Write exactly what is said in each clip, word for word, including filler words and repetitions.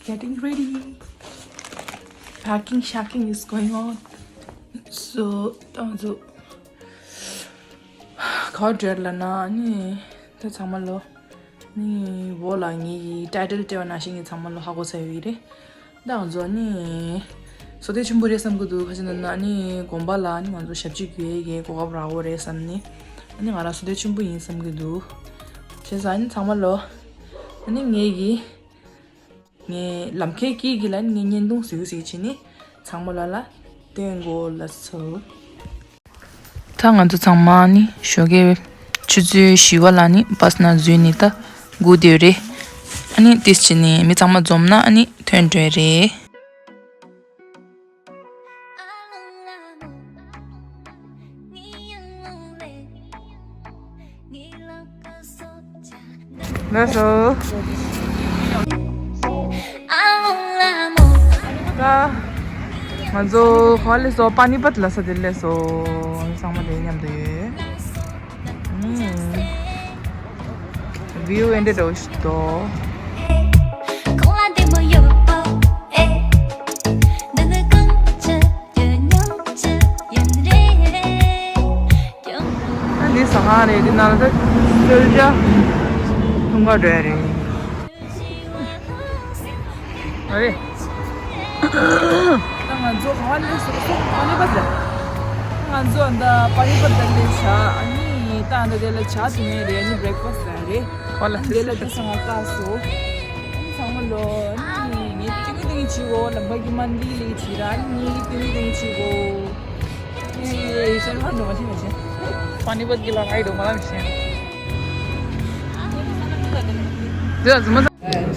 Getting ready. Packing shacking is going on. So, ད་ང་ཚོ་ག་པར་འགྲོ་ལབ་ན་ནི་ད་ཚང་མ་ལོ་ནི་འོག་ལ་ངེད་ཀྱི་ཊའི་ཊལ་སྤྲད་པ་ནང་བཞིན་གྱི་ཚང་མ་ལོ་ཧ་གོ་ཚར་ཡོད་ཀྱི་རེད། ད་ང་ཚོ་ནི་བསོད་བདེ་ཆེན་པོ་རེད་བསམ་གྱི་འདུག་ག་ཅི་ན་ན་ནི་དགོན་པ་ལ་ནི་ང་ཚོ་ཞབས་ཕྱི་དགོས་ཡས་ཀྱི་གོ་སྐབས་རག་གི་རེད་བསམ་ནི། ཨ་ནི་ང་རང་བསོད་བདེ་ཆེན་པོ་ཡིན་བསམ་གྱི་འདུག་བྱས་ཙང་ཨ་ནི་ཚང་མ་ལོ། ཨ་ནི་ངེད་ཀྱི་ངའི་ལམ་ཁའི་དཀྱིལ་གྱི་ལ་ནི་ངའི་བརྙན་ཐུང་གཟིགས་གཟིགས་བྱས་ནི་ཚང་མ་ལ་ལ་སྟོན་དགོས་ལ་སོ། ད་ང་ཚོ་ཚང་མ་ནི་ཞོགས་ཀའི་ཆུ་ཚོད་བཞི་པ་ལ་ནི་བྷ་སི་ནང་འཛུལ་ནི་ད་སྒུག་བསྡད་ཡོད་རེད། ཨ་ནི་ཏིས་བྱས་ནི་མི་ཚང་མ་འཛོམས་ན་ཨ་ནི་ཐོན་འགྲོ་ཡི་རེད། ལགས་སོ། ད་ང་ཚོ་ག་པར་སླེབས་སོང་། པ་ནི་པད་ལ་ས་དེར་སླེབས་སོང་། ཚང་མ་དེ་མཉམ་དུ་ཡོད། ཨུམ། བིའུ་འདི་འདྲ་ཞིག་འདུག་ཨ་འདི་ཟ་ཁང་རེད། འདི་ནང་ལ་ད་གསོལ་ཇ་འཐུང་ག་འགྲོ་ཡ་རེད། ཨ་རེད། ད་ང་ཚོ་ག་པར་སླེབས་སོང་། པ་ནི་པད་ལ། ང་ཚོ་ད་པ་ནི་པད་ལ་སླེབས་ཤག་ཨ་ནི་ད་ད་དེ་ལ་ཇ་འཐུང་ཡ་རེད། ཨ་ནི་བྷི་རེག་ཕ་སི་ཡ་རེད། ཨ་ནི་དེ་ལ་དེང་སང་ང་བཀག་སོང་། ཨ་ནི་ཚང་མ་ལོ། ཨ་ནི་ངས་ཏིང་ཏིང་བྱེད་གོ། ལམ་ཁ་གི་མ་འདི་ལས་བྱེད་ར། ཨ་ནི་ངས་ཏིང་ཏིང་བྱེད་གོ། ཨེ་ཤར་ལྷོ་འགྲོ་མ་ཤེས་མ་ཤེས། པ་ནི་པད་ཀྱི་ལ་ང་ཡི་འགྲོ་མ་ལ་མི་ཤེས།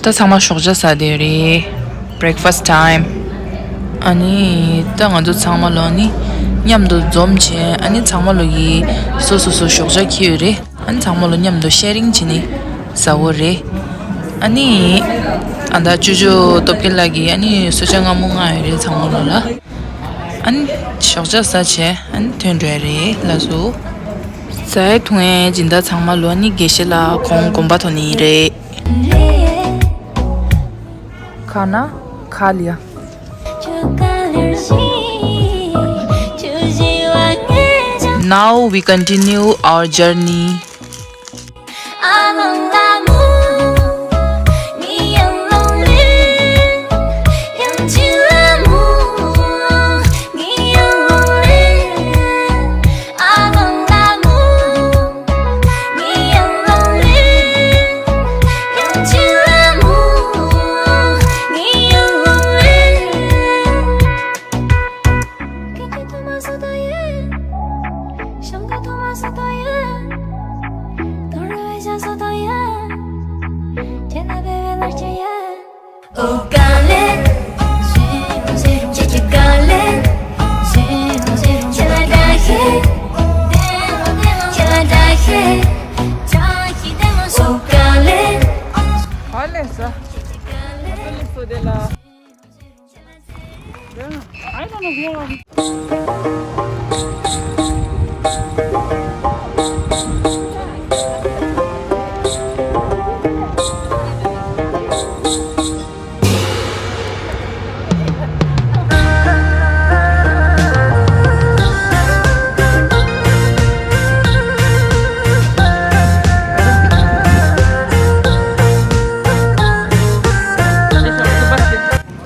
ད་ཚང་མ་ཞོགས་ཇ་ཟ་བསྡད་རེད། བྷི་རེག་ཕ་སི་ཊི་ཊའིམ། ཨ་ནི་ད་ང་ཚོ་ཚང་མ་ལོ་ནི་མཉམ་དུ་འཛོམས་བྱས། ཨ་ནི་ཚང་མ་ལོ་ཡི་སོ་སོ་སོ་ཞོགས་ཇ་འཁྱེར་ཡོད་རེད། ཨ་ནི་ཚང་མ་ལོ་མཉམ་དུ་ཤེ་རིང་བྱས་ནི་ཟ་འོ་རེད། ཨ་ནི་ཨ་ད་ཅོ་ཅོ་སྟོབས་རྒྱལ་ལགས་ཀྱིས་ཨ་ནི་གསོལ་ཇ་མངར་མོ་མངགས་ཡོད་རེད་ཚང་མ་ལོ་ལ། ཨ་ནི་ཞོགས་ཇ་ཟ་བྱས་ཨ་ནི་ཐོན་འགྲོ་ཡ་རེད་ལགས་སོ། ཟ་ཡ་འཐུང་ཡའི་སྦྱིན་བདག་ཚང་མ་ལོ་ནི་དགེ་བཤེས་ལགས་ཁོང་དགོན་པ་ཐོག་ནས་རེད། ཁ་ན་ཁ་ལ་ཡ། Now we continue our journey.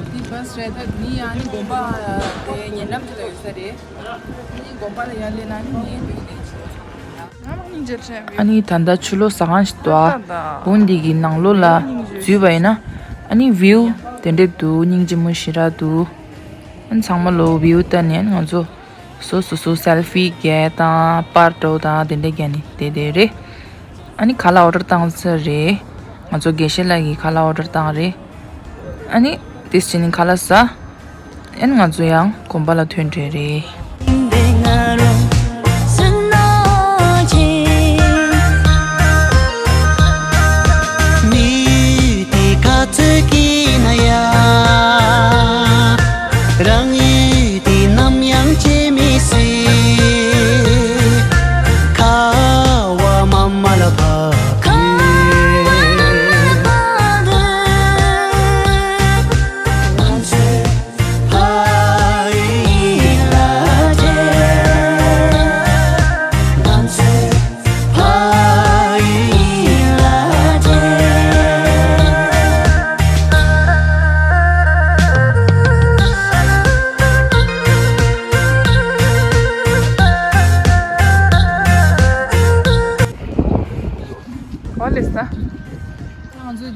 འདི་བྷ་སི་རེད། ད་འདི་ཡང་ནི་དགོན་པ་དེ་ཉེ་འགྲམ་དེ་ལ་ཡོད་ས་རེད། ནི་དགོན་པ་ལ་ཡར་སླེབས་ན་ནི་ངའི་སྟོད་ཀྱི་སྟེང་ཆུ་ཚོད་ཚང་མ་ཡོད་ལ། ཨ་ནི་ད་ལྟ་ཆུ་ལོག་ཟ་ཁང་ཞིག་འདུག་ཨ། འོ་འདི་གི་ནང་ལོགས་ལ་འཛུལ་བ་ཡིན་ན་ཨ་ནི་བིའུ་དེ་འདྲས་འདུག་སྙིང་རྗེ་མོ་ཞེ་དྲག་འདུག་ཨ་ནི་ཚང་མ་ལོ་བིའུ་ལྟ་ནས་ང་ཚོ་སོ་སོ་སོ་སེལ་ཕི་རྒྱག་དང་པར་འདྲ་དང་དེ་འདྲས་རྒྱག་ནས་བསྡད་བསྡད་རེད། ཨ་ནི་ཁ་ལག་ཨོ་ཌར་བཏང་ཚར་རེད། ང་ཚོ་དགེ་བཤེས་ལགས་ཀྱིས་ཁ་ལག་ཨོ་ཌར་བཏང་རེད། ཨ་ནི་དེ་བྱས་ནས་ཁ་ལག་ཟ། ཨ་ནི་ང་ཚོ་ཡང་དགོན་པ་ལ་ཐོན་འགྲོ་རེད།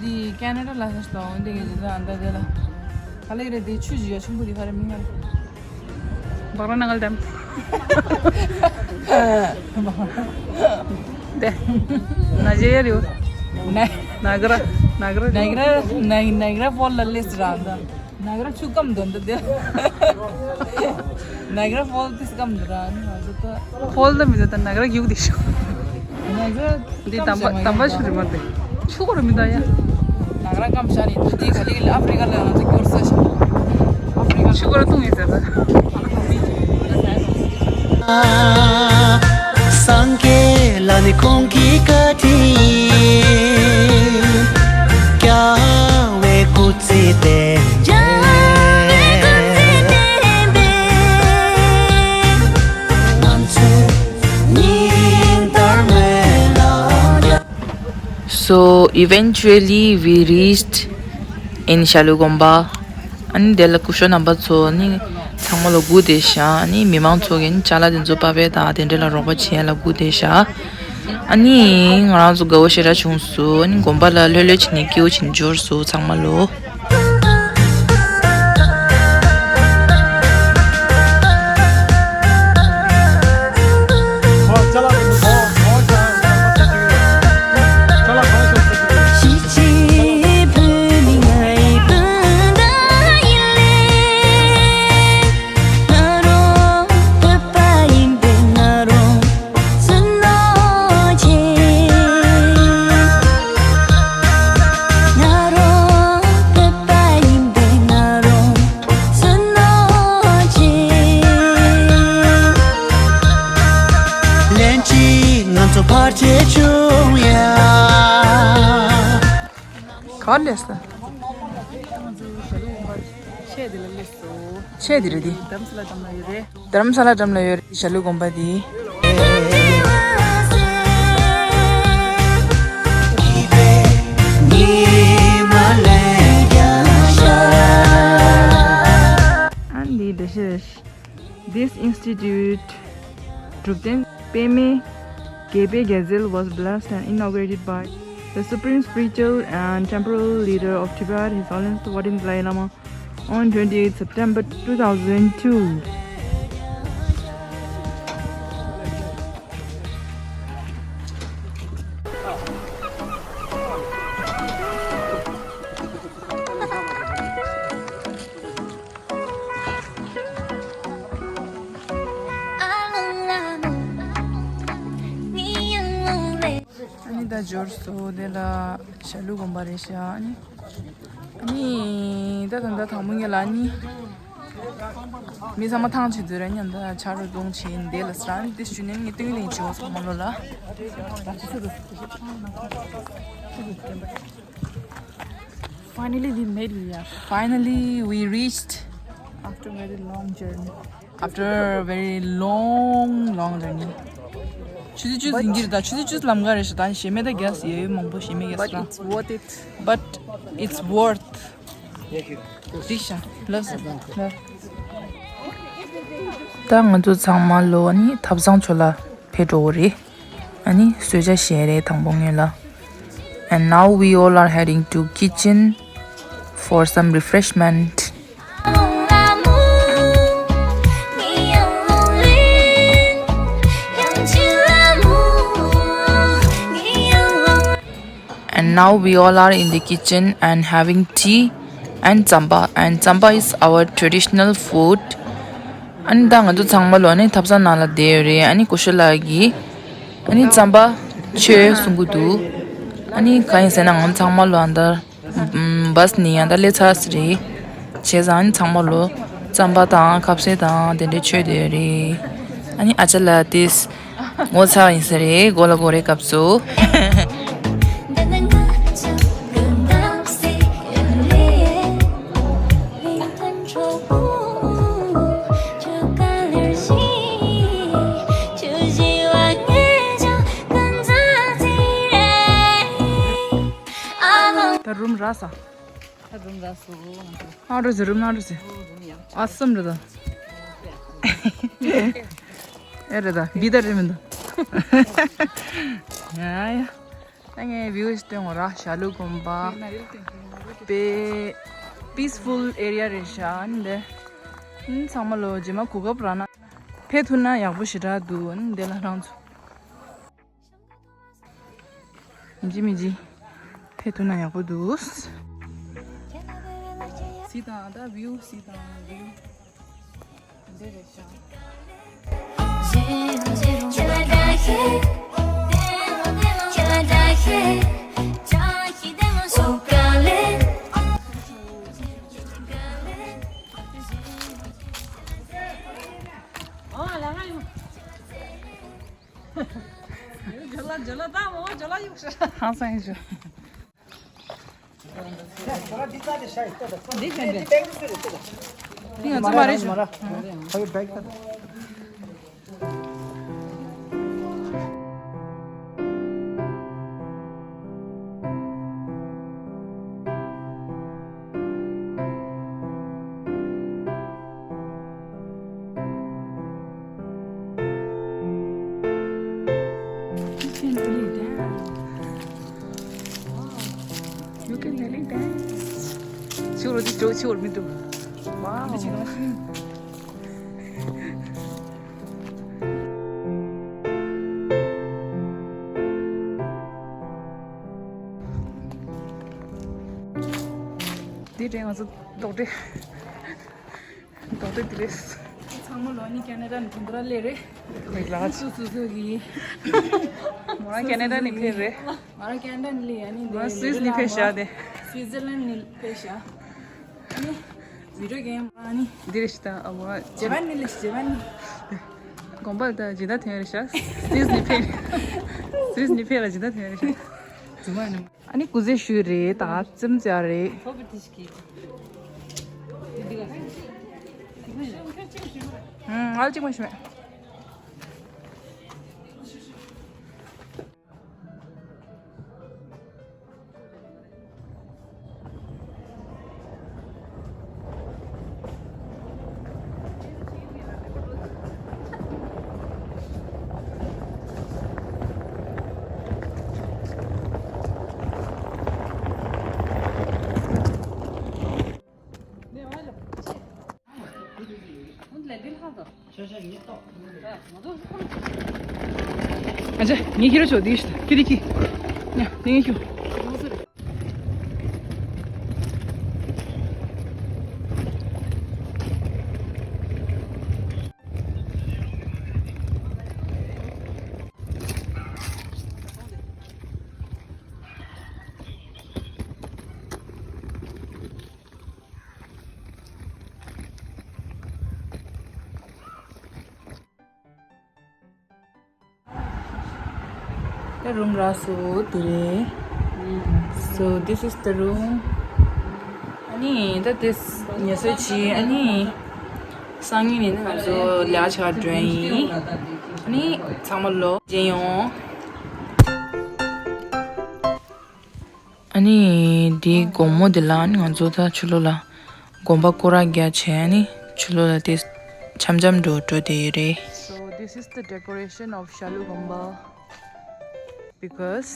འདི་ཀ་ན་ཌ་ལ་ས་ཞིག་དང་འདི་གི་འདི་དང་འདི་དེ་ལ། ག་ལེ་རེད། འདི་ཆུ་ཞིག་ཡོད། ཆུ་འབུ་འདི་ག་རེ་མིང་ང་རེད། འབག་ར་ནང་ལ་འདེམ། དེ། ན་ཇེ་ཡ་རེད། ན་ན་ག་ར། ན་ག་ར། ན་ག་ར། ན་ན་ག་ར་ཕོལ་ལ་ལེས་ར་འདི། ན་ག་ར་ཆུ་སྐམ་འདོན་འདི་དེ། ན་ག་ར་ཕོལ་དེ་སྐམ་འདི་ར་ནི་ང་ཚོ་ད། ཕོལ་ད་མི་འདུག་ད་ན་ག་ར་རྒྱུག་དེ་ཤོག་ན་ག་ར། འདི་དམ་པ་དམ་པ་ཆུ་རེད་མ་རེད། ཆུ་གོ་ར་མི་འདུག་ཡ། ན་ག་ར་སྐམ་ཤ་ནི་འདི་དེ་ག་ལེ་ག་ལེ་ཨ་ཕི་རི་ཀ་ལ་ང་ཚོ་སྐྱོར་ས་ཤ། ཨ་ཕི་རི་ཀ་ཆུ་གོ་ར་བཏུང་ཡིན་ཟེར་ད། སངས་རྒྱས་ལ་ནི་ཁོང་གི་བཀའ་དྲིན། རྒྱལ་བའི་སྐུ་ཚེ་བརྟན། ང་ཚོའི་སྙིང་དར་མེ་ལ། So eventually we reached in ཤ་ལུ་དགོན་པ། ཨ་ནི་དེ་ལ་སྐུ་ཞབས་རྣམ་པ་ཚོ་ནི་ཚང་མ་ལ་སྒུག་བསྡད་ཤག་ཨ་ནི་མི་མང་ཚོ་གིས་ནི་ཅ་ལག་དེ་ཚོ་པ་ཕེབས་དང་དེ་འདྲ་ལ་རོགས་པ་བྱེད་ཡ་ལ་སྒུག་བསྡད་ཤག་ཨ་ནི་ང་རང་ཚོ་དགའ་བོ་ཞེ་དྲག་བྱུང་སོང་། ཨ་ནི་དགོན་པ་ལ་ལྷོད་ལྷོད་བྱས་ནས་སྐྱིད་པོ་བྱས་ནས་འབྱོར་སོང་ཚང་མ་ལོ། ལན་གཅིག་ང་ཚོ་ཕར་ཆེར་བྱུང་ཡ། ག་པར་སླེབས་སོང་། ཆེ་འདི་ལ་སླེབས་སོང་། ཆེ་འདི་རེད་འདི། རྡ་རམ་ས་ལ་འགྲམ་ལ་ཡོད་རེད། རྡ་རམ་ས་ལ་འགྲམ་ལ་ཡོད་རེད་ཤ་ལུ་དགོན་པ་འདི། ཨ་འདི་འདི་ཤེས། This institute, Drupten Peme Gepe Gyaltsab, was blessed and inaugurated by the Supreme Spiritual and Temporal Leader of Tibet, His Holiness the fourteenth Dalai Lama, on twenty-eighth September two thousand two. ཨ་ནི་ད་འབྱོར་སོང་། དེ་ལ་ཤ་ལུ་དགོན་པ་རེད་ཤག་ཨ་ནི་ཨ་ནི་ད་ད་ད་དང་པོ་ངེད་ལ་ཨ་ནི་མི་ཚང་མ་ཐང་ཆད་དུས་ར་ཉམས་ད་ཆ་རོགས་གཏོང་བྱེད་འདི་ལ་སྲང་དེ་ཞུ་ནས་ངས་སྟོན་ལེན་བྱེད་འོ་ཚང་མ་ལོ་ལ། Finally, we made it here. Finally, we reached after a very long journey. After a very long, long journey. ཆུ་ཚོད་བཅུ་ཟིན་གྱི་རེད་ད། ཆུ་ཚོད་བཅུ་ལམ་ཁ་རེད་ཤག་ད་ཞེ་མེད་ད་རྒྱས་ཡོད་མང་པོ་ཞེ་མེད་རྒྱས་ར། But it's worth it. But it's worth. འགྲིག་ཤག་ལགས་སོ། ལགས། ད་ང་ཚོ་ཚང་མ་ལོ་ནི་ཐབ་ཚང་ཕྱོགས་ལ་ཕེབས་འགྲོ་གི་རེད། ཨ་ནི་གསོལ་ཇ་བཞེས་རེད་དང་པོ་ངོས་ལ། And now we all are heading to kitchen for some refreshment. And now we all are in the kitchen and having tea and tsampa. And tsampa is our traditional food. ཨ་ནི་ད་ང་ཚོ་ཚང་མ་ལོ་ནི་ཐབ་ཚང་ནང་ལ་བསྡད་ཡོད་རེད། ཨ་ནི་སྐུ་ཞབས་ལགས་ཀྱིས་ཨ་ནི་རྩམ་པ་མཆོད་གསུང་གི་འདུག་ཨ་ནི་གང་ཡིན་ཟེར་ན་ང་ཚང་མ་ལོ་ཨ་འདར་བཱས་ནི་ཡང་ད་སླེབས་ཚར་ཟེར་རེད། བྱས་ཙང་ཨ་ནི་ཚང་མ་ལོ་རྩམ་པ་དང་ཁ་ཟས་དང་དེ་འདྲ་མཆོད་བསྡད་ཡོད་རེད། ཨ་ནི་ཨ་ཅག་ལགས་དེས་ངོ་ཚ་བ་ཡིན་ས་རེད། མགོ་ལ་སྒོར་རའི་སྐབས་སུ། ད་རུམ་རག་ས། ད་རུམ་རག་སོ། ཨ་རུ་ཟི་རུམ་ཨ་རུ་ཟི། རུམ་ཡང་། ཨ་སམ་རེད་ད། ཨེ་རེད་ད་འདི་ད་རེད་མིན་ད། ཡ་ཡ། ད་ངས་བིའུ་ཞིག་སྟོན་གོ་ར། ཞྭ་ལུ་དགོན་པ་དཔེ་པི་སི་ཕུལ་ཨེ་རི་ཡ་རེད་ཤག་འདི། ཨ་ནི་ཚང་མ་ལོ་རྗེས་མ་གོ་སྐབས་རག་ན་ཕེབས་ཐུབ་ན་ཡག་པོ་ཞེ་དྲག་འདུག་ཨ་ནི་འདི་ལ་རང་ཚོ་ཡིན་གཅིག་མིན་གཅིག་ཕེབས་ཐུབ་ན་ཡག་པོ་འདུག་གཟིགས་དང་། ད་བིའུ་གཟིགས་དང་། བིའུ། འདི་རེད་ཤག་ཨ་ལ་ཧ་ཡོ། ཇོ་ལ་ཇོ་ལ་ད་མོ་ཇོ་ལ་ཡུག་ཤ། ཧང་སང་ཞུ། འདི་གན་འདི། འདི་ང་ཚོ་མ་རེད་ཞུ། ཧ་ཡོ་བེག་ད། You can really dance. Wow. You can really dance. Chiu ro di, chiu, chiu ro mi du. Wow. འདི་འདྲའི་ང་ཚོ་རྡོག་སྒྲིལ། རྡོག་སྒྲིལ་འདི་རེད། ཚང་མ་ལོ་ནི་ཁེ་ན་ཌ་ནས་དུང་དུ་ར་སླེབས་རེད། ལགས། སུ་སུ་སུ་གི། མོ་རང་ཁེ་ན་ཌ་ནས་ཕེབས་རེད། ང་རང་ཁེ་ན་ཌ་ནས་སླེབས། ཨ་ནི་འདི་ང་སུད་སི་ནས་ཕེབས་ཤག་དེ། སུད་སི་ལན་ནས་ཕེབས་ཤག་ཨ་ནི་བི་ཌི་ཡོ་གེམ། ཨ་ནི་འདི་རེད་ཤག་ད། ཨ་བ། ཇེ་པན་ནས་སླེབས། ཇེ་པན་ནས། དགོན་པ་ད་ཇི་ལྟར་ཐོན་རེད་ཤག་སུད་སི་ནས་ཕེབས། སུད་སི་ནས་ཕེབས་ལ་ཇི་ལྟར་ཐོན་རེད་ཤག་ཨ་ནི་སྐུ་རྩེད་ཞུས་རེད། ད་རྩེད་མོ་རྩེ་རེད། ཧུམ། ང་ལ་གཅིག་མ་ཞུ་མེད། ཨ་ཅེ། ངའི་ཁྱི་རོ་ཆོ་དེ་ཤི་ཁྱི་རི་ཁྱི། ཉ་དེ་ངའི་ཁྱི། ད་རུམ་རག་སོང་། དེ་རེད། So this is the room. ཨ་ནི་ད་དེ་ཉལ་ས་ཅིག་ཨ་ནི་སང་ཉིན་ནས་ང་ཚོ་ལས་ཀ་བྱ་འགྲོ་ཡིན། ཨ་ནི་ཚང་མ་ལོ་མཇལ་ཡོང་། ཨ་ནི་འདིའི་དགོང་མོ་འདི་ལ་ཨ་ནི་ང་ཚོ་ད་ཕྱི་ལོགས་ལ་དགོན་པ་སྐོར་ར་རྒྱག་བྱས། ཨ་ནི་ཕྱི་ལོགས་ལ་དེ་འཆམ་འཆམ་འགྲོ་འགྲོ་བསྡད་ཡོད་རེད། So this is the decoration of ཞྭ་ལུ་དགོན་པ. Because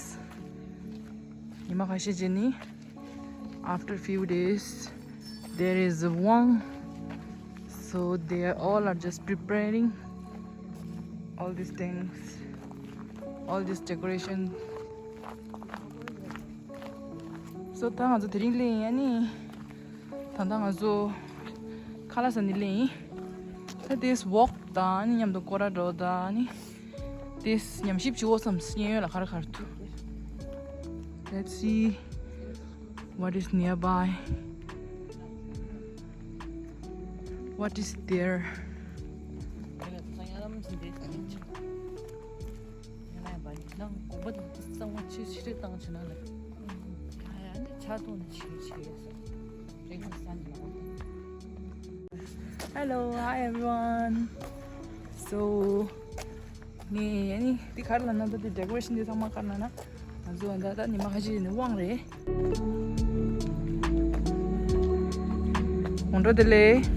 ཉི་མ་ཁ་ཤས་རྗེས་ནི། After few days, there is a དབང. So they are all are just preparing all these things, all this decoration. So ད་ང་ཚོ་དེ་རིང་སླེབས་ཡིན། ཨ་ནི་ད་ལྟ་ང་ཚོ་ཁ་ལག་ཟ་ནས་སླེབས་ཡིན། ད་དེ་ཝོག་དང་ཨ་ནི་མཉམ་དུ་སྐོར་ར་འགྲོ་དང་། ཨ་ནི་དེ་ཉམས་ཞིབ་བྱེད་འོ་བསམ། གཡས་གཡོན་ལ་ག་རེ་ག་རེ་འདུག Let's see what is nearby. What is there? Hello, hi everyone. So ངས་ཨ་ནི་འདི་ག་རེ་ལབ་ན། ད་འདི་decoration འདི་ཚང་མ་ག་རེ་ལབ་ན། ང་ཚོ་ད་ད་ཉི་མ་ཁ་ཤས་ནས་དབང་རེད། དགོང་དྲོ་བདེ་ལེགས།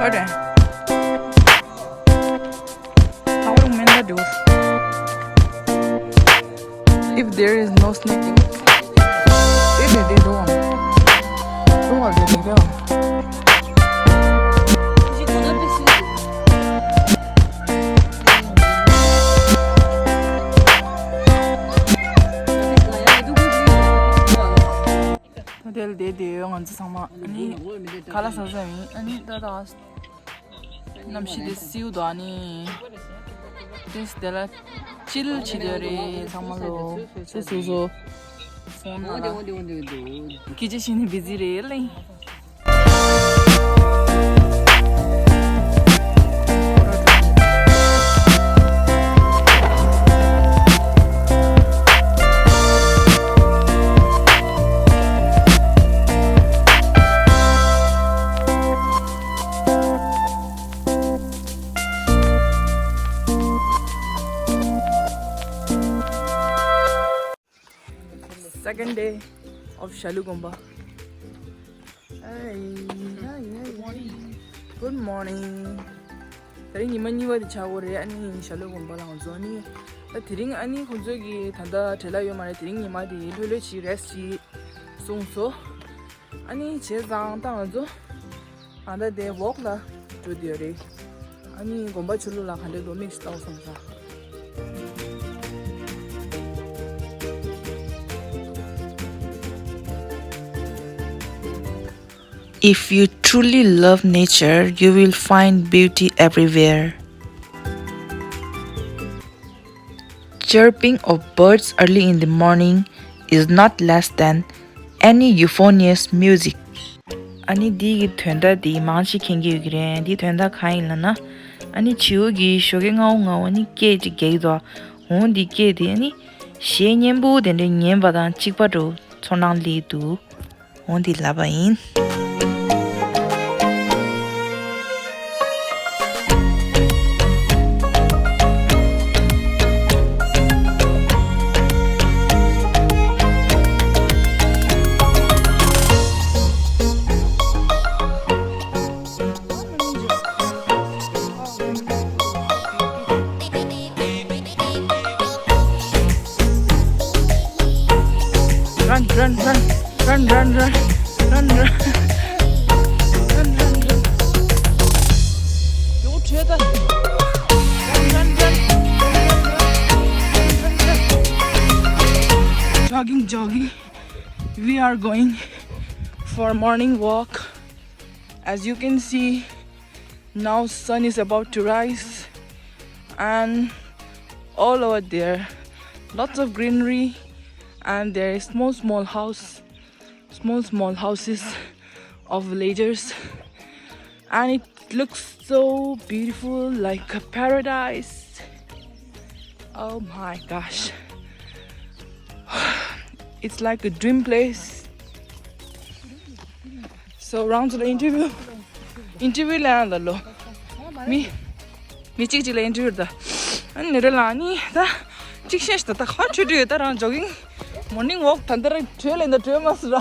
If there is no snake, if they don't, don't want to go. ཧོ་ཊེལ་དེ་དེ་ཡོད། ང་ཚོ་ཚང་མ་ཨ་ནི་ཁ་ལག་ཟ་ཟ་ཡིན། ཨ་ནི་ད་ད་གནམ་གཤིས་དེ་བསིལ་འདུག་ཨ་ནི་ཏིས་དེ་ལ་ཅིལ་བྱེད་དེ་རེད། ཚང་མ་ལོ་སོ་སོ་སོ་ཕོན་ནང་ལ་སྐད་ཆ་བཤད་ནས་བི་ཛི་རེད་ལེ། Second day of ཤ་ལུ་དགོན་པ། Hey, hi, hi, hi. Good morning. དེ་རིང་ཉི་མ་གཉིས་པ་དེ་ཆགས་ཡོད་རེད། ཨ་ནི་ཤ་ལུ་དགོན་པ་ལ་ང་ཚོ་ཨ་ནི་ད་དེ་རིང་ཨ་ནི་ཁོང་ཚོས་ཀྱི་ད་ལྟ་བྲེལ་བ་ཡོད་མ་རེད། དེ་རིང་ཉི་མ་དེ་ལྷོད་ལྷོད་བྱེད་རེསཊ་བྱེད་གསུངས་སོང་། ཨ་ནི་བྱས་ཙང་ད་ང་ཚོ་ཨ་ད་དེ་ཝོག་ལ་འགྲོ་བསྡད་ཡོད་རེད། ཨ་ནི་དགོན་པ་ཕྱི་ལོགས་ལ་ག་འདྲས་འདུག་མིག་ཅིག་ལྟ་བསམ་ས། If you truly love nature, you will find beauty everywhere. Chirping of birds early in the morning is not less than any euphonious music. ཨ་ནི་འདི་གི་དོན་དག་འདི་མང་ཆེ་མཁྱེན་གྱི་ཡོད་ཀྱི་རེད། འདི་དོན་དག་གང་ཡིན་ལབ་ན། ཨ་ནི་བྱིའུ་གིས་ཞོགས་ཀས་སྔ་པོ་སྔ་པོ་ཨ་ནི་སྐད་ཅིག་རྒྱག་གི་འདུག་འོ་འདི་སྐད་དེ་ཨ་ནི་གཞས་སྙན་པོ་དེ་འདྲ་ཉན་པ་དང་གཅིག་པ་འདྲ་བོ་ཚོར་སྣང་སླེབས་འདུག་འོ་འདི་ལབ་པ་ཡིན། Run, run, run, run, run, run, run, run, run, run, run. Yo, Trevor. Run, run, run. Jogging, jogging. We are going for a morning walk. As you can see, now sun is about to rise, and all over there, lots of greenery, and there is small, small house, small, small houses of villagers, and it looks so beautiful, like a paradise. Oh my gosh, it's like a dream place. So, རང་ཚོ་ལ་ཨིན་ཊར་བིའུ། ཨིན་ཊར་བིའུ་ལ་ཡང་ལ་ལོ། མི། མི་གཅིག་གཅིག་ལ་ཨིན་ཊར་བིའུ་རེད་ད། ཨ་ནི་རེད་ལ་ནི་ད། གཅིག་བཤད་ཤི་ད་ད་ཧ་ཁྲོད་ཁྲོད་ཡོད་ད། རང་ཇོ་གིང་། མོར་ནིང་ཝོག་ད་འདི་ར་ཁྲོད་ལ་ཡིན་ད་ཁྲོད་མ་སུ་ར།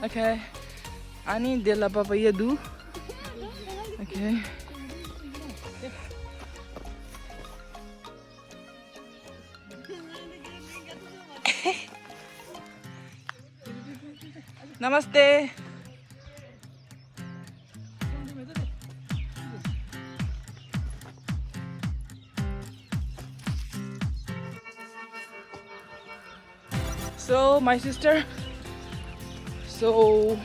Okay. ཨ་ནི་དེ་ལ་པ་པ་ཡ་དུ། Okay. Namaste. So, my sister. So,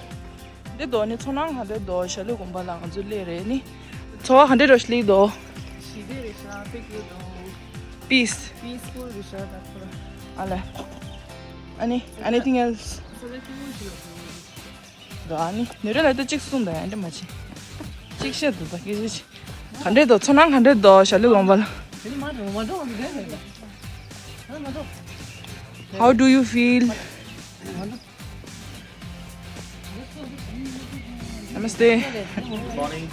འདི་དོ་ནི་ཚོར་སྣང་ག་འདྲ་འདུག་ཤ་ལུ་དགོན་པ་ལ་ང་ཚོ་སླེབས་རེད་ནི། ཚོར་བ་ག་འདྲ་རོ་ཤི་ལི་དོ། ཞི་བདེ་རེད་ཤག་དཔེ་སྐྱིད་འདུག Peace. Peaceful རེད་ཤག་ད་ཁོ་ར། ཨ་ལ། ཨ་ནི། Anything else? ས་ཆ་སྐྱིད་པོ་ཞིག་ལ་ཐོན་ཡོད་རེད། ར་ནི། ནི་རེ་ལ་ད་གཅིག་གསུངས་དང་ཡང་འདྲ་མ་བྱེད། གཅིག་བཤད་འདུག་ད་སྐད་ཆ་ཅིག་ག་འདྲས་འདུག་ཚོར་སྣང་ག་འདྲས་འདུག་ཤ་ལུ་དགོན་པ་ལ། དེ་ནི་མ་འགྲོ་མ་འགྲོ་འདུག་རེད་རེད་ད། ཨ་མ་འགྲོ། How do you feel? མ་འགྲོ། Namaste.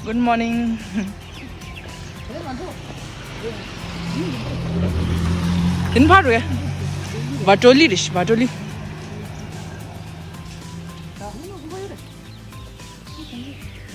Good morning. དེ་ནི་ཕར་རེད། བ་ཏྲོ་ལི་རེད་ཤག་བ་ཏྲོ་ལི། ད་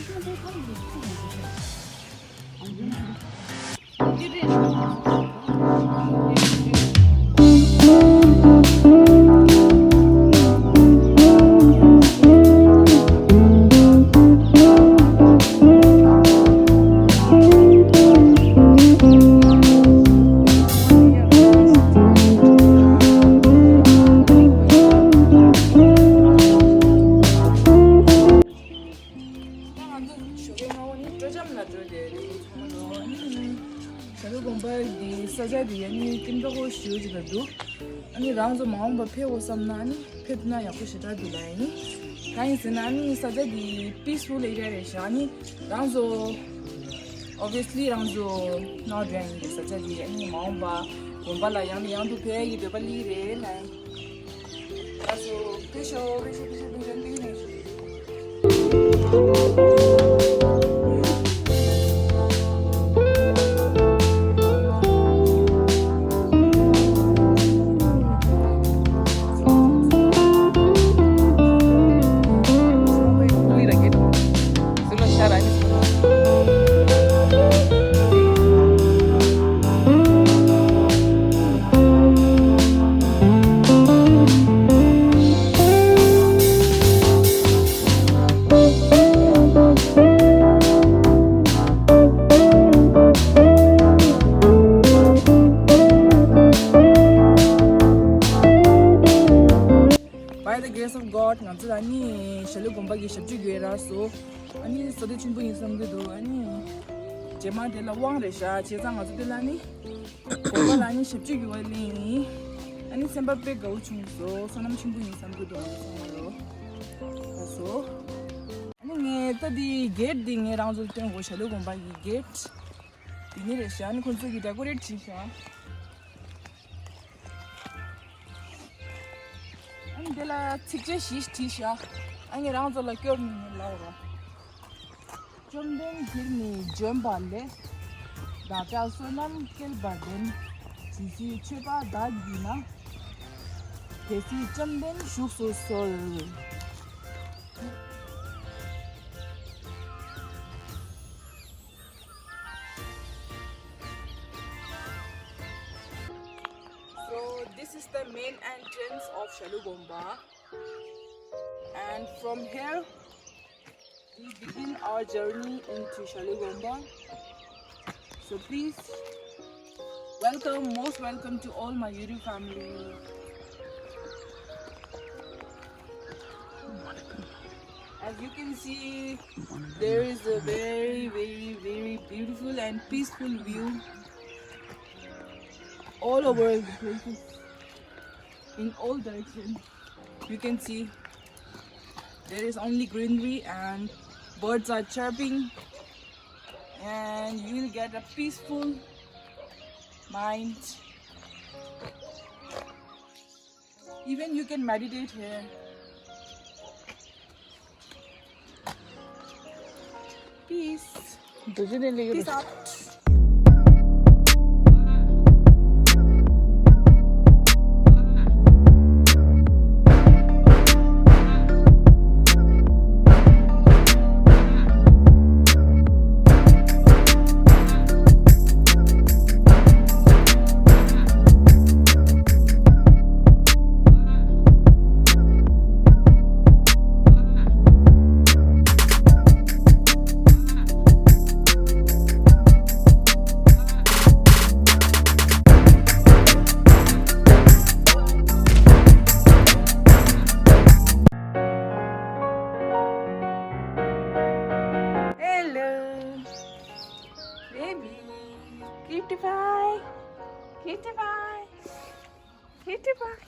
ང་ཚོ་ཞོགས་ཀའི་སྔ་པོ་ནི་སྤྲོ་འཆམ་ལ་འགྲོ་བསྡད་ཡོད་རེད། ཚང་མ་ལོ། ཨ་ནི་ཞྭ་ལུ་དགོན་པ་གི་ས་ཆ་དེ་ཨ་ནི་ཀིམ་ཏོག་ཞུ་ཅིག་ལ་འདུག་ཨ་ནི་རང་ཚོ་མ་འོངས་པ་ཕེབས་འོ་བསམ་ན་ཨ་ནི་ཕེབས་ན་ཡག་པོ་ཞེ་དྲག་འདུག་ལ། ཡིན་གང་ཡིན་ཟེར་ན་ཨ་ནི་ས་ཆ་དེ་པིས་ཕུལ་ཨེ་རི་ཡ་རེད་ཤག་ཨ་ནི་རང་ཚོ་ཨོབ་བི་ཡ་སི་ལི་རང་ཚོ་ནོར་ཐ་ཡིན་གྱི་ས་ཆ་དེ་ཨ་ནི་མ་འོངས་པ་དགོན་པ་ལ་ཡང་ནས་ཡང་དུ་ཕེབས་ཡག་གི་འདོད་པ་སླེབས་རེད་ལ། By the grace of God, ང་ཚོ་ལ་ནི་ཞྭ་ལུ་དགོན་པ་གི་ཞབས་ཕྱི་དགོས་ར་སོ། ཨ་ནི་བསོད་བདེ་ཆེན་པོ་ཡིན་བསམ་གྱི་འདུག་ཨ་ནི་རྗེས་མ་དེ་ལ་དབང་རེད་ཤག་བྱས་ཙང་ང་ཚོ་དེ་ལ་ནི་དགོན་པ་ལ་ནི་ཞབས་ཕྱི་དགོས་པ་ལས་ཡིན། ཨ་ནི་སེམས་པ་དཔེ་དགའ་བོ་བྱུང་སོ། བསོད་ནམས་ཆེན་པོ་ཡིན་བསམ་གྱི་འདུག་ང་ཚོ་ཚང་མ་ལོ། ལགས་སོ། ཨ་ནི་ངས་ད་འདི་གེ་ཊི་འདི་ངས་རང་ཚོར་སྟོན་དགོས། ཞྭ་ལུ་དགོན་པ་གི་གེ་ཊི་འདི་ནི་རེད་ཤག་ཨ་ནི་ཁོང་ཚོ་གིས་ཌེ་ཀོ་རེ་ཊི་བྱས་ཤག་ཨ་ནི་དེ་ལ་ཚིགས་བཅད་བཞི་བྲིས་ཤག་ཨ་ནི་རང་ཚོ་ལ་སྐྱོར་ནས་ལབ་རོགས། བཅོམ་ལྡན་འདས་ཀྱིས་ནི་བྱོན་པ་ལས། བདག་ཅག་བསོད་ནམས་བསྐྱེད་པར་ལྡན། ཇི་སྲིད་མཆོད་པ་བདག་བགྱིས་ན། དེ་སྲིད་བཅོམ་ལྡན་བཞུགས་སུ་གསོལ། So this is the main entrance of Shalugomba, and from here we begin our journey into Shalugomba. So please welcome, most welcome to all my YouTube family. As you can see, there is a very, very, very beautiful and peaceful view all over the places, in all directions. You can see there is only greenery and birds are chirping, and you will get a peaceful mind. Even you can meditate here. Peace. Peace out. Hello, baby. Cutie pie. Cutie pie. Cutie pie.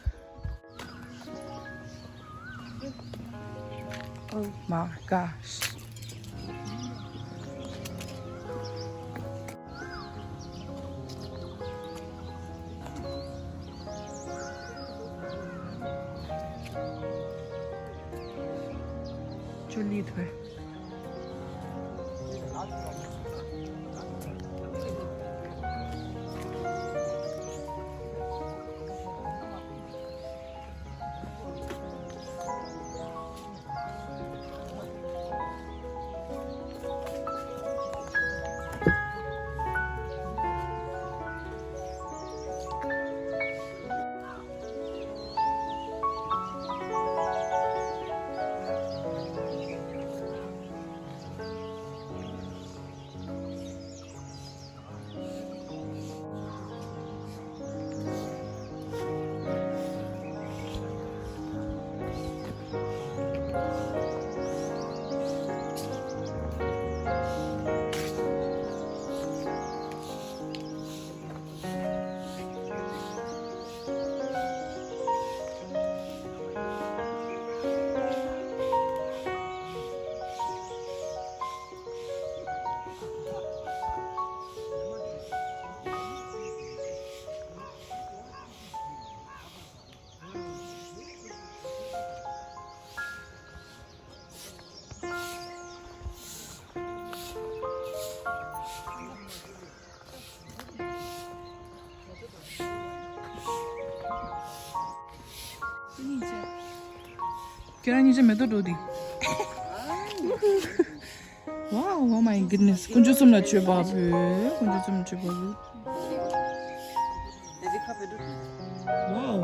Oh my gosh. ཡང་ཉིན་ཅི་མེ་ཏོག་འགྲོ་དེ། Wow, oh my goodness. དཀོན་མཆོག་གསུམ་ལ་མཆོད་པ་ཕུལ། དཀོན་མཆོག་གསུམ་ལ་མཆོད་པ་ཕུལ། Wow.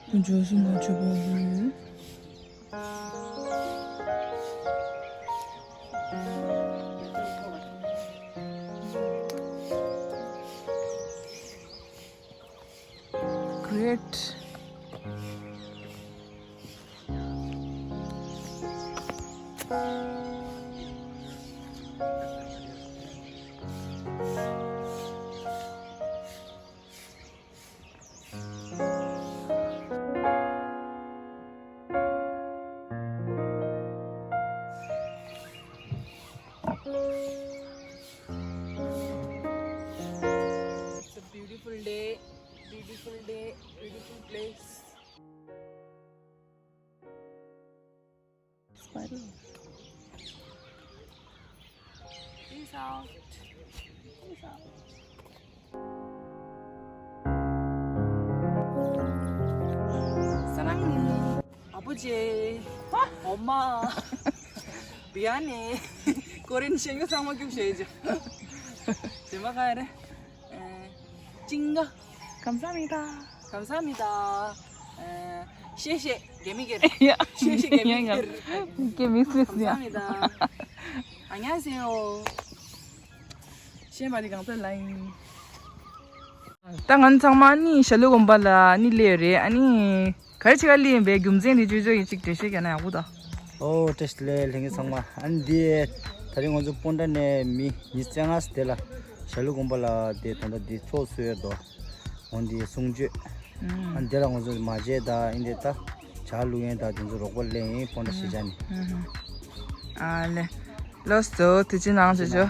དཀོན་མཆོག་གསུམ་ལ་མཆོད་པ་ཕུལ། Great. It's a beautiful day, beautiful day, beautiful place. Peace out. Peace out. 사랑해. 아버지. 엄마. 미안해. 코리안 식 이거 상황 좀 쉐이죠. 제가 가야 돼. 에, 찡가. 감사합니다. 감사합니다. 에, 谢谢. 개미게. 야. 谢谢 개미게. 이게 믹스했어요. 감사합니다. 안녕하세요. ཤེས་པ་དེ་གང་ཚད་ལ་ཡིན། ད་ང་ཚང་མ་ནི་ཞྭ་ལུ་དགོན་པ་ལ་ནི་སླེབས་ཡོད་རེད། ཨ་ནི་ག་རེ་བྱེད་ག་སླེབས་ཡིན་པའི་རྒྱུ་མཚན་དེ་ཅོ་ཅོ་ཡིན་གཅིག་འགྲེལ་བཤད་རྒྱག་ན་ཡག་པོ་ད། ཨོ་བཀྲ་ཤིས་བདེ་ལེགས་ལྷན་རྒྱས་ཚང་མ། ཨ་ནི་འདི་ད་རིང་ང་ཚོ་སྤོན་ཊ་ནས་མི་ཉི་ཤུ་རྩ་ལྔ་དེ་ལ་ཞྭ་ལུ་དགོན་པ་ལ་དེ་ད་ལྟ་འདི་ཚོགས་གཙོས་ཡོད་དོ། འོན་ཏེ་གསུང་ཆོས། ཨ་འདི་ལ་ང་ཚོ་མ་བྱས་ད་ཨིན་དེ་ད་ཇ་བླུག་ཡན་ད་དེ་ཚོ་རོགས་པ་ལེན་ཡིན་སྤོན་ཊ་ཞེ་ཆ་ནི། ཨ་ལེ། ལོས་དོ་དེ་ཅི་ནང་ཆོ་ཆོ།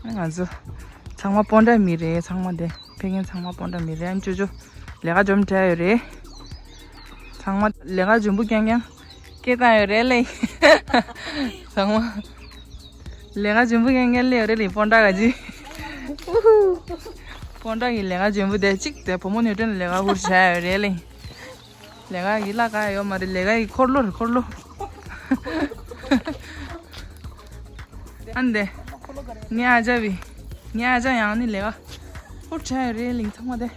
ང་ཚོ་ཚང་མ་སྤོན་ཊ་མི་རེད། ཚང་མ་དེ་ཕེབས་མཁན་ཚང་མ་སྤོན་ཊ་མི་རེད། ཨ་ནི་ཅོ་ཅོ་ལས་ཀ་འཇོམས་བྲལ་ཡོད་རེད། ཚང་མ་ལས་ཀ་འཇོན་པོ་རྐྱང་རྐྱང་སྐད་བཏང་ཡོད་རེད་ལེ། ཚང་མ་ལས་ཀ་འཇོན་པོ་རྐྱང་རྐྱང་སླེབས་ཡོད་རེད་ལེ། སྤོན་ཊ་ག་ཅི། སྤོན་ཊ་གི་ལས་ཀ་འཇོན་པོ་དེ་གཅིག་དེ་བུ་མོ་ནུས་ཀྲོན་ལས་ཀ་ཧུར་བྱས་ཡོད་རེད་ལེ། ལས་ཀ་གི་གླ་ག་ཡོད་མ་རེད། ལས་ཀ་གི་འཁོར་ལོ་རེད་འཁོར་ལོ། ཨ་ནི་དེ་ངའི་ཨ་ཅག་བི། ངའི་ཨ་ཅག་ཡང་ནི་ལས་ཀ་ཧུར་བྱས་ཡོད་རེད་ལེ་ཚང་མ་དེ།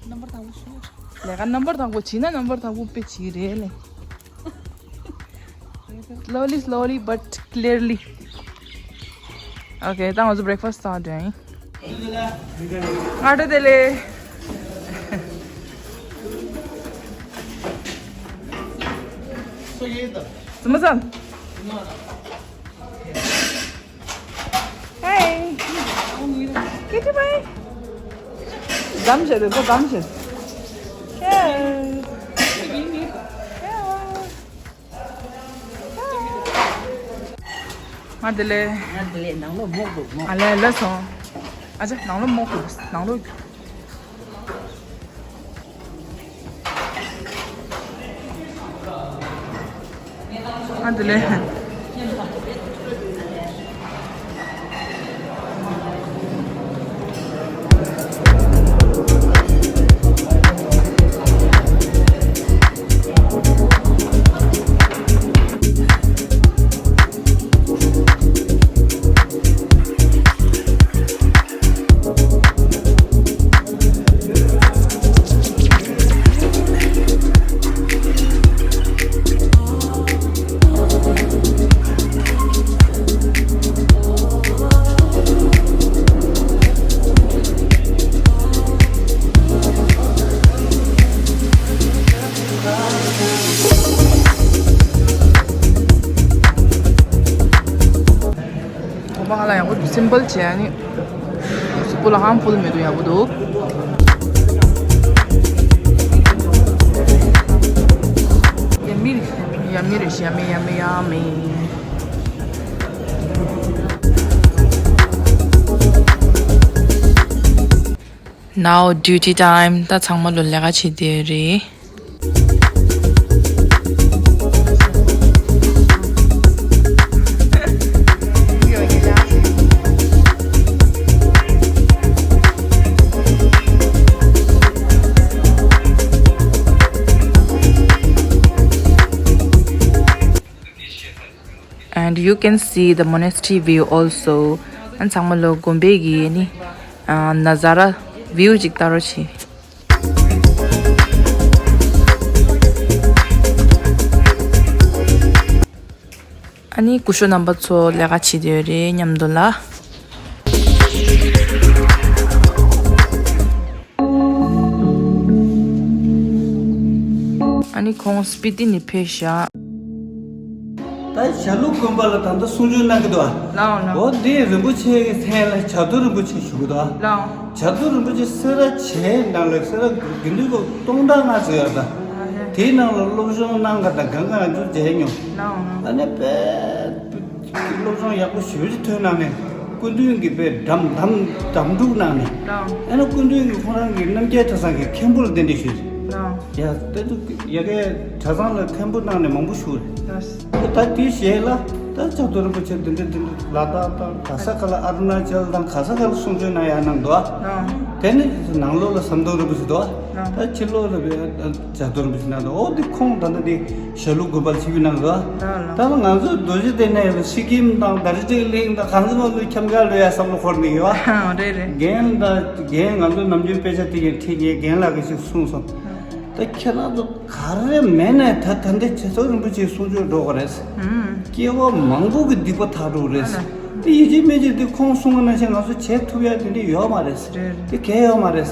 རྣམ་པར་དག་པོ་ཞུ། ལས་ཀ་རྣམ་པར་དག་པོ་བྱས་ན་རྣམ་པར་དག་པོ་དཔེ་བྱས་རེད་ལེ། Slowly, slowly, but clearly. Okay, ད་ང་ཚོ་breakfast བཏང་དོན། ཨ་ཏྲ་དེ་ལེ། ཙི་མ་ཙམ། Hey. Kitty bye. Dam shed, go dam shed. Yeah. Yeah. ང་དེ་ལས། ང་དེ་ལས་ནང་ལོགས་མོག་འདུག་མོག་ཨ་ལས་ལས་སོང་། ཨ་ཅག་ནང་ལོགས་མོག་འདུག་ནང་ལོགས། ང་དེ་ལས། གོམ་པ་ང་ལ་ཡག་པོ་འདུག་སིམ་པལ་བྱས་ཨ་ནི། སུ་པོ་ལ་ཧམ་ཕུལ་མི་འདུག་ཡག་པོ་འདུག Yummy, yummy, yummy, yummy. Now duty time. ད་ཚང་མ་ལོ་ལས་ཀ་བྱེད་དེ་རེད། You can see the monastery view also. ཨ་ཚང་མ་ལོ་དགོན་པའི་གི་ནི་ཨ་ན་ཛ་ར་བིའུ་ཅིག་ལྟ་རོགས་བྱེད། ཨ་ནི་སྐུ་ཞབས་རྣམ་པ་ཚོ་ལས་ཀ་བྱེད་དེ་ཡོད་རེད་མཉམ་དུ་ལ། ཨ་ནི་ཁོང་སྤི་ཏི་ནས་ཕེབས་ཤག་ད་ཞྭ་ལུ་དགོན་པ་ལ་ད་ལྟ་གསུང་ཆོས་གནང་གི་འདུག་ཨ། ལའོ་ལའོ། འོ་འདི་རིན་པོ་ཆེ་གི་མཚན་ལ་བྱ་དུར་རིན་པོ་ཆེ་ཞུ་གི་འདུག་ཨ། ལའོ། བྱ་དུར་རིན་པོ་ཆེ་སེ་ར་བྱེས་ནང་ལ་སེ་ར་དགེ་འདུན་པ་སྟོང་ཕྲག་ལྔ་ཙམ་ཡོད་ད། ཨ་ལེ། དེའི་ནང་ལ་སློབ་སྦྱོང་གནང་ག་ད་གང་ག་ང་ཚོ་མཇལ་མྱོང་། ལའོ་ལའོ། ཨ་ནི་དཔེ་སློབ་སྦྱོང་ཡག་པོ་ཞེ་པོ་ཅིག་ཐོན་གནང་ནས་སྐུ་མདུན་གྱི་དཔེ་འདམ་འདམ་འདམ་སྒྲུག་གནང་ནས། ལའོ། ཨ་ནི་སྐུ་མདུན་གྱིས་ཁོང་རང་གི་རྣམ་རྒྱལ་གྲྭ་ཚང་གི་མཁན་པོ་ལ་གདན་འདྲེན་ཞུས། ལའོ། ཡ་ད་དུ་ཡ་གའི་གྲྭ་ཚང་ལ་མཁན་པོ་གནང་ནས་མང་པོ་ཞུགས་རེད། ལགས། ད་དེའི་རྗེས་ལ་ད་བྱ་དུར་རིན་པོ་ཆེ་འདི་འདྲ་འདི་འདྲ་ལ་དྭགས་དང་ག་ས་ག་ལ་ཨ་རུ་ན་ཅལ་དང་ག་ས་ག་ལ་གསུང་ཆོས་གནང་ཡ་གནང་འདུག་ཨ། ལགས། དེ་ནས་ནང་ལོགས་ལ་ཟམ་གདོང་རིན་པོ་ཆེ་འདུག་ཨ། ལགས། ད་ཕྱི་ལོགས་ལ་བྱ་དུར་རིན་པོ་ཆེ་གནང་འདུག་འོ་འདི་ཁོང་ད་ལྟ་འདི་ཞྭ་ལུ་དགོན་པ་ལ་ཆིབས་བསྒྱུར་གནང་འདུག་ཨ། ལགས་ལགས། ད་ལ་ང་ཚོ་རྡོ་རྗེ་གདན་ནས་ཡོད་པའི་སི་ཀིམ་དང་དར་ཇི་ལིང་དང་གང་ཚོད་མང་ཚོད་ཁྱམས་ཁ་ལོས་ཡ་བསམ་བློ་འཁོར་ནས་ཡོད་ཨ། རེད་རེད། རྒན་ད་རྒན་ང་ཚོ་ནམ་རྒྱུན་དཔེ་ཆ་དེ་གའི་ཁྲིད་མཁན་རྒན་ལགས་ཀྱིས་ཞིག་གསུངས་སོང་། ད་ཁྱེད་རང་ཚོ་ག་རེ་མེད་ནས་ད་ད་འདི་བྱ་དུར་རིན་པོ་ཆེའི་གསུང་ཆོས་སྒྲོག་གི་རེད། ཨུམ། སྐྱེ་བ་མང་པོ་གི་སྡིག་པ་དག་འགྲོ་གི་རེད། ཨ་ལ། དེ་ཡིད་ཆེས་མེད་ཅེས་དེ་ཁོང་གསུང་བ་ནང་བཞིན་ང་ཚོ་བྱེད་ཐུབ་ཡ་དེ་འདྲ་ཡོད་མ་རེད། རེད། དེ་གལ་ཡོད་མ་རེད།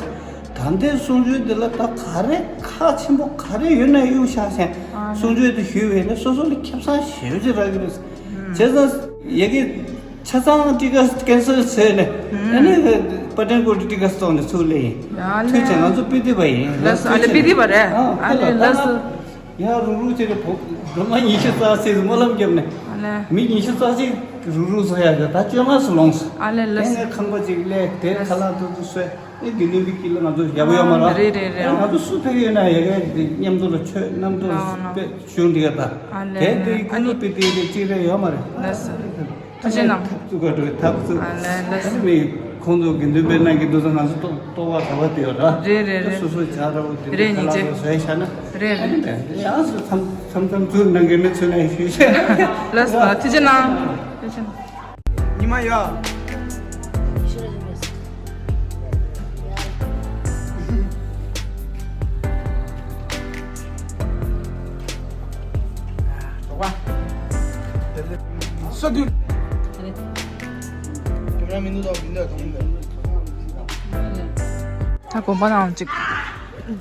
ད་ལྟའི་གསུང་ཆོས་འདི་ལ་ད་ག་རེ་ཁག་ཆེན་པོ་ག་རེ་ཡོད་ན་གཡུག་བཞག་བྱས་ཨ་ལ། གསུང་ཆོས་དེ་ཞུས་པས་ན་སོ་སོ་ལ་ཁེ་བཟང་ཞེ་པོ་ཅིག་རག་གི་རེད། ཨུམ། བྱས་ཙང་ཡ་གི་ཆ་ཚང་ཊི་ཀེ་ཊི་ཀེན་སལ་བྱས་ནས། ཨ་ནི་པ་ཏན་ཀོཊ་ཊི་ཀེ་ཊི་སི་ཊོར་ནས་ཚུར་སླེབས་ཡིན། ཡ་ལེ། ཐུགས་རྗེ་ཆེ། ང་ཚོ་སྤི་ཏི་པ་ཡིན། ལགས་སོ། ཨ་ལེ། སྤི་ཏི་པ་རེད། ཨ་ཨ་ལེ། ལགས་སོ། ཡ་རུག་རུག་བྱས་ནས་བོ་སྒྲོལ་མ་ཉི་ཤུ་རྩ་གཅིག་སྨོན་ལམ་བརྒྱབ་ནས། ཨ་ལེ། མི་ཉི་ཤུ་རྩ་གཅིག་རུག་རུག་བཟོ་ཡ་གི་ད་བཅོ་ལྔ་སུ་ལོངས། ཨ་ལེ། ལགས་སོ། དེ་ནས་ཁང་པ་གཅིག་སླེབས་དེ་ཁ་ལག་ཏུ་ཏུ་བཟོས། ཨེ་དགེ་འདུན་པའི་དཀྱིལ་ལ་ང་ཚོ་ཡག་པོ་ཡོད་མ་རེད། རེད་རེད་རེད། ཨེ་ང་ཚོ་སུ་ཕེབས་ཡོད་ན་ཡ་གའི་མཉམ་དུ་ལ་ཆོས་རྣམ་དུ་ལའོ་ལའོ། དཔེ་ཞུ་འདི་ག་ད། ཨ་ལེ། དེ་ལེ། དེ་ཨ་ནི་ཀུ་ལུ་པི་ཏི་དེ་གཅིག་རེ་ཡོད་མ་རེད། ལགས་སོ། ཐུགས་རྗེ་གནང་། ཐུགས་ཀ་འགྲོ་ཐབས་ཚུ། ཨ་ལེ་ལགས་སོ། ཨ་ནི་མི་ཁོང་ཚོ་དགེ་འདུན་པའི་ནང་གི་འདུག་ས་ང་ཚོ་ལྟོ་ལྟོ་བ་ག་བ་དེ་ཡོད་ར། རེད་རེད་རེད། སོ་སོ་བྱ་ར་བོ་དེ་རེད་ཁ་ལག་ཉིན་བཟོས་བྱས་ན། རེད་ཨ་ནི་རེད། ཡང་སུ་མཚམས་མཚམས་མཚམས་ཚུར་ནང་གི་མི་ཚུར་ནང་ཞུས་བྱས། ལགས་སོ། ཐུགས་རྗེ་གནང་། ཐུགས་རྗེ་གནང་། ཉི་མ་ཡ། ས་དུས། ད་དགོན་པ་ནང་ཅིག་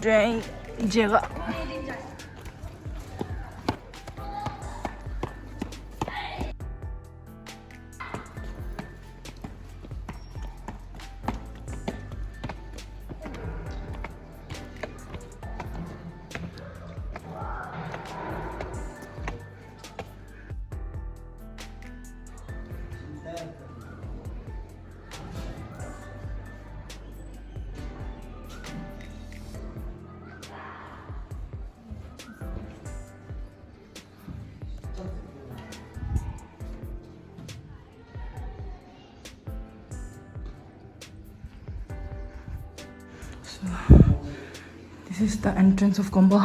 འདྲེན་བྱེད་ག So, this is the entrance of Gompa.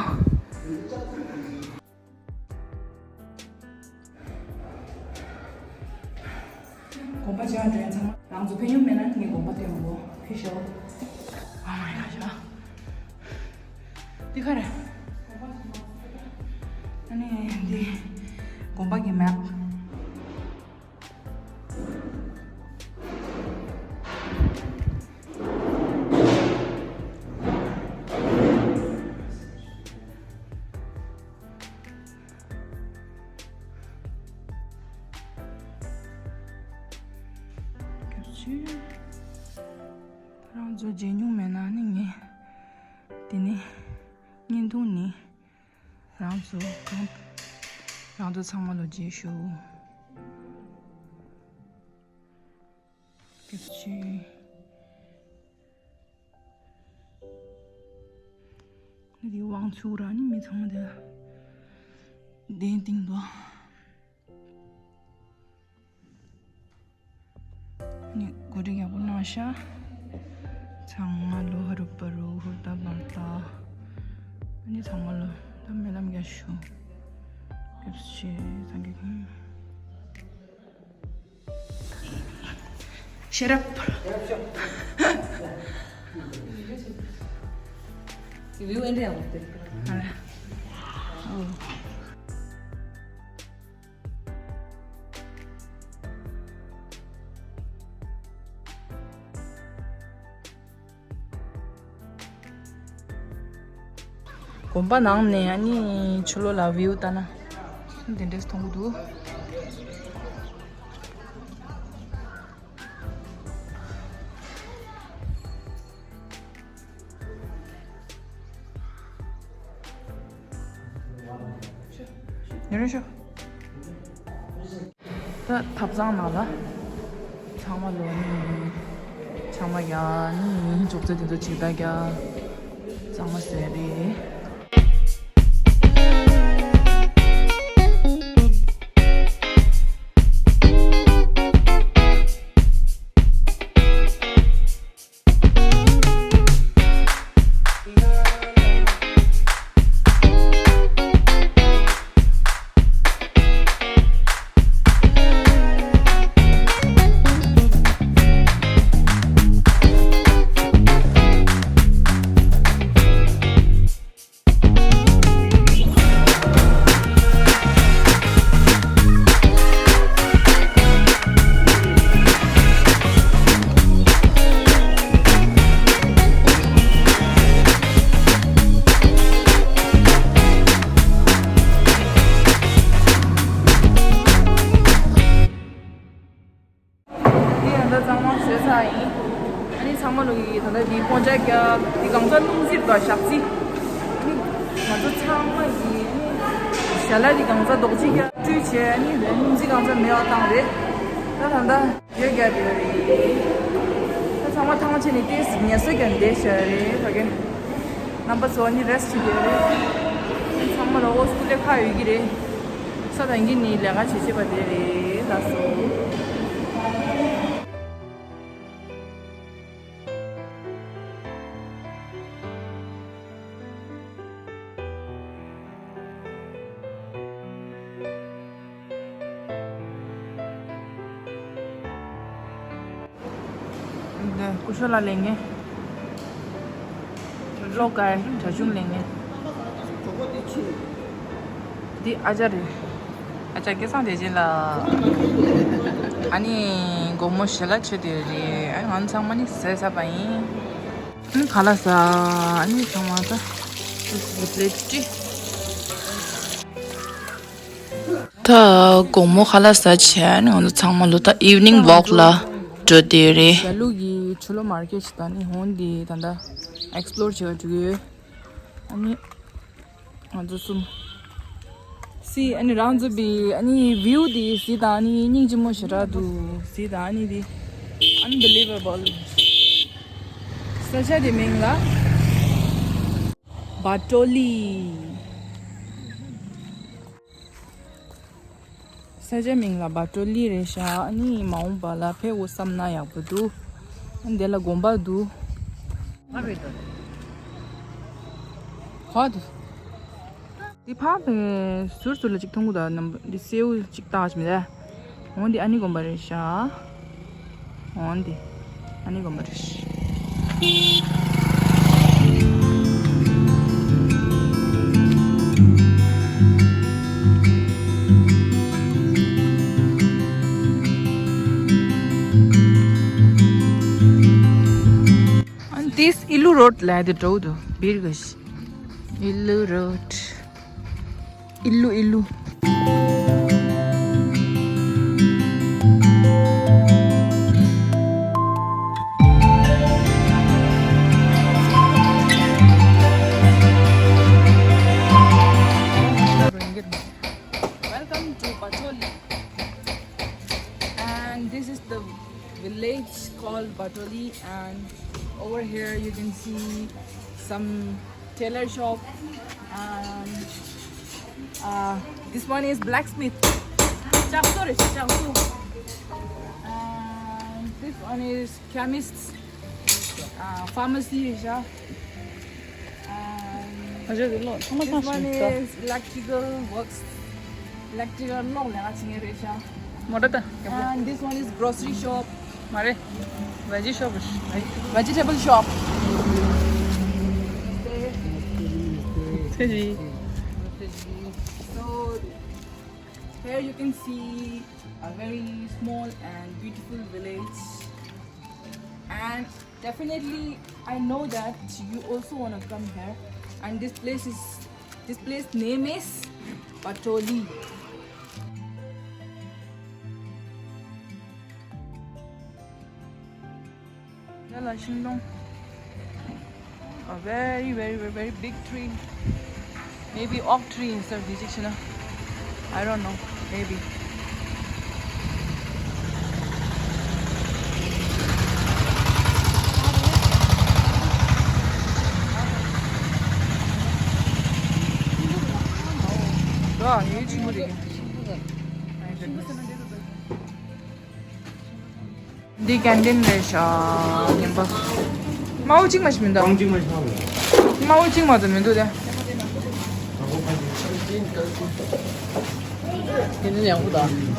དགོན་པ་ཅག་འདྲེན་ཚང་མ་རང་ཚོ་ཕན་ཡོན་མེད་ན་ངས་དགོན་པ་སྟོན་དགོས་ཕི་ཤོ། Oh my god. འདི་ག་རེ། ཨ་ནི་འདི་དགོན་པ་གི་མེབ། སྐྱབས་བཅོལ། རང་ཚོ་མཇལ་མྱོང་མེད་ན་ནི་ངས་དེ་ནི་བརྙན་ཐུང་ནི་རང་ཚོ་གང་རང་ཚོ་ཚང་མ་ལོ་རྒྱས་ཞུ། སྐྱབས་བཅོལ། འདི་དབང་ཕྱུག་ར་ནི་མི་ཚང་མ་དེ་གདན་སྟེང་དུ། ནི་གོ་སྒྲིག་ཡག་པོ་གནང་ཤག་ཚང་མ་ལོ་ཧ་རུ་པ་རུ་ཧུར་ཐག་བར་ཐག་ནི་ཚང་མ་ལོ་ད་སྨོན་ལམ་རྒྱ་ཞུ། སྐྱབས་བཅོལ་སངས་རྒྱས་ཁང་། Shut up. View and reality. དགོན་པ་ནང་ནས་ཨ་ནི་ཕྱི་ལོགས་ལ་བིའུ་ལྟ་ན་དེ་འདྲས་མཐོང་གི་འདུག་ཉིན་རེ་ཤོག་ད་ཐབ་ཚང་ནང་ལ་ཚང་མ་ལོ་ནི་ཚང་མ་ཡ་ནི་ཅོག་ཙེ་དེ་ཚོ་ཅིག་ད་རྒྱ་ཚང་མ་ཟེར་རེད། འདི་ཡང་ད་གཙང་མ་བཟོས་ཚར་ཡིན། ཨ་ནི་ཚང་མ་ལོ་ཡི་ད་ལྟ་འདི་སྤོན་ཆ་རྒྱབ། འདི་གང་ཚ་སྣུམ་རྩིར་དང་ཞག་རྩི། ཨ་ནི་ང་ཚོ་ཚང་མ་ཡི་ཨ་ནི་ཞལ་ལག་འདི་གང་ཚ་རྡོག་གཅིག་རྒྱབ་བཀྲུས་བྱས། ཨ་ནི་སྣུམ་རྩི་གང་ཚ་མེད་པ་བཏང་རེད། ད་ད་ལྟ་ཡོད་རྒྱབ་ཡོད་རེད། ད་ཚང་མ་ཐང་ཆད་ནས་ཏོག་ཙམ་ངལ་གསོ་རྒྱབ་བསྡད་བཞག་རེད། ཕ་གི་རྣམ་པ་ཚོ་ཨ་ནི་རེ་སི་ཊི་བྱེད་ཀྱི་ཡོད་རེད། ཚང་མ་ལ་ཨོ་སྐུ་ལས་ཁག་ཡོད་ཀྱི་རེད། ས་དང་གི་ནི་ལས་ཀ་བྱེད་བྱེད་པ་དེ་རེད་ལགས་སོ། འདི་སྐུ་ཞབས་ལགས་ལེན་མཁན། བློ་དཀར་གྲྭ་ཆུང་ལེན་མཁན། འདི་ཨ་ཅག་རེད། ཨ་ཅག་སྐལ་བཟང་བདེ་ཆེན་ལགས། ཨ་ནི་དགོང་མོ་ཞལ་ལག་མཆོད་དེ་རེད། ཨ་ནི་ང་ཚང་མ་ནི་ཟས་ཟ་བ་ཡིན། ཨ་ནི་ཁ་ལག་ཟ། ཨ་ནི་ཚང་མ་ད་ཨུ་ཙི་པི་ལེ་ཊི་སྤྲི། ད་དགོང་མོ་ཁ་ལག་ཟ་བྱས་ནས་ང་ཚོ་ཚང་མ་ལོ་ད་ཨིབ་ནིང་ཝོག་ལ་འགྲོ་བསྡད་རེད། ཞྭ་ལུ་གི་ཆུ་ལོ་མར་ཀེ་ཊི་ཞིག་ད་ནི་ཧོན་འདི་ད་ལྟ་ཨེག་སི་པི་ལོར་བྱེད་པར་འགྲོ་གི་ཡོད། ཨ་ནི་ང་ཚོ་གསུམ། སི་ཨ་ནི་རང་ཚོ་བི་ཨ་ནི་བིའུ་འདི་སི་ད་ཨ་ནི་སྙིང་རྗེ་མོ་ཞེ་དྲག་འདུག་སི་ད་ཨ་ནི་འདི་ཨན་བི་ལི་བེ་བལ། ས་ཆ་འདི་མིང་ལ་བ་ཏོ་ལི། ས་ཆ་མིང་ལ་བ་ཏོ་ལི་རེད་ཤག་ཨ་ནི་མ་འོངས་པ་ལ་ཕེབས་འོ་བསམ་ན་ཡག་པོ་འདུག་ཨ་ནི་དེ་ལ་དགོན་པ་འདུག་ཧ་རེད་དོ། ཧ་དུ། འདི་ཕ་བའི་ཟུར་ཟུར་ལ་གཅིག་མཐོང་གི་འདུག་ནམ་འདི་སེའུ་གཅིག་བཏགས་མི་འདུག་འོ་འདི་ཨ་ནི་དགོན་པ་རེད་ཤག་འོ་འདི་ཨ་ནི་དགོན་པ་རེད། And this Illu Road ལ་དེ་འགྲོ་འདུག་བིར་ག་ཤི། Illu Road. Illu, Illu. Welcome to Bacholi. And this is the village called Batoli, and over here you can see some tailor shop, and uh, this one is blacksmith. Chakso re, chakso. And this one is chemist, uh, pharmacy. And this one is electrical works. Electrical lock ལས་ཀ་བྱེད་མཁན་རེད་ཤག་མོ་ཊ་ད། And this one is grocery shop. མ་རེད། Veggie shop རེད། Vegetable shop. So here you can see a very small and beautiful village, and definitely I know that you also want to come here, and this place is, this place name is Patoli. ལ་ཤིང་སྡོང་། A very, very, very, very big tree. Maybe oak tree in some region. I don't know. Maybe. ཡོད་ཆེན་པོ་རེད། འདི་ཀན་ཊིན་རེད་ཤག་ཉིན་པ། དམར་པོ་གཅིག་མ་ཞིག་མི་འདུག་དམར་པོ་གཅིག་མ་ཞིག་མ་འདུག་དམར་པོ་གཅིག་མ་ཚོ་མི་འདུག་དེ། དེ་ནི་ཡག་པོ་དང་།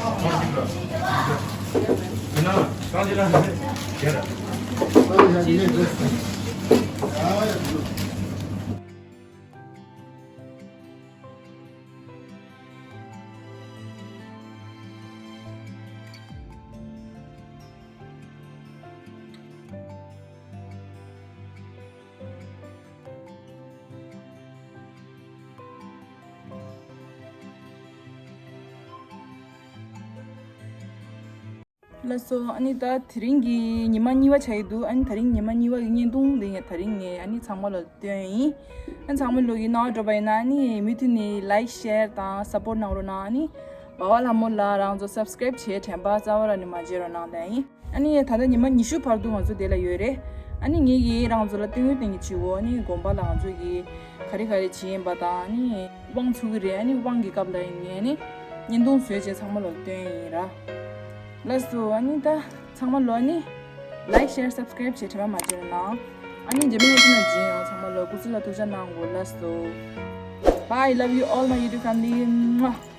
ལགས་སོ། ཨ་ནི་ད་དེ་རིང་གི་ཉི་མ་གཉིས་པ་ཆགས་ཀྱི་འདུག་ཨ་ནི་དེ་རིང་ཉི་མ་གཉིས་པ་གི་བརྙན་ཐུང་འདི་ངས་དེ་རིང་ངས་ཨ་ནི་ཚང་མ་ལ་སྟོན་ཡིན། ཨ་ནི་ཚང་མ་ལོ་གི་ནང་འགྲོ་པ་ཡིན་ན་ཨ་ནི་མུ་མཐུད་ནས་ལའིཀ་ཤེར་དང་སབ་པོར་གནང་རོགས་གནང་། ཨ་ནི་སྦ་བ་ལྷ་མོ་ལགས་རང་ཚོ་སབ་སི་ཀ་རེབ་བྱས་དྲན་པ་རྩ་བ་རང་ནས་མ་བརྗེད་རོགས་གནང་ལབ་ཡིན། ཨ་ནི་ད་ལྟ་ཉི་མ་ཉི་ཤུ་བར་དུ་ང་ཚོ་དེ་ལ་ཡོད་རེད། ཨ་ནི་ངེད་ཀྱིས་རང་ཚོ་ལ་སྟོན་ཡོད་སྟོན་གྱི་བྱེད་འོ། ཨ་ནི་དགོན་པ་ལ་ང་ཚོ་གིས་ག་རེ་ག་རེ་བྱེད་ཡིན་པ་དང་། ཨ་ནི་དབང་ཚུགས་ཀྱི་རེད། ཨ་ནི་དབང་གི་སྐབས་ལ་ངས་ནི་བརྙན་ཐུང་བཟོས་བྱས་ཚང་མ་ལ་སྟོན་ཡིན་ར། ལགས་སོ། ཨ་ནི་ད་ཚང་མ་ལོ་ཨ་ནི་ལའིཀ་ཤེར་སབ་སི་ཀ་རེབ་བྱས་དྲན་པ་མ་བརྗེད་རོགས་གནང་། ཨ་ནི་རྗེས་མའི་བརྙན་ཐུང་ལ་མཇལ་ཡོང་། ཚང་མ་ལོ་སྐུ་གཟུགས་ལ་ཐུགས་ཅག་གནང་དགོས། ལགས་སོ། Bye, love you all my YouTube family.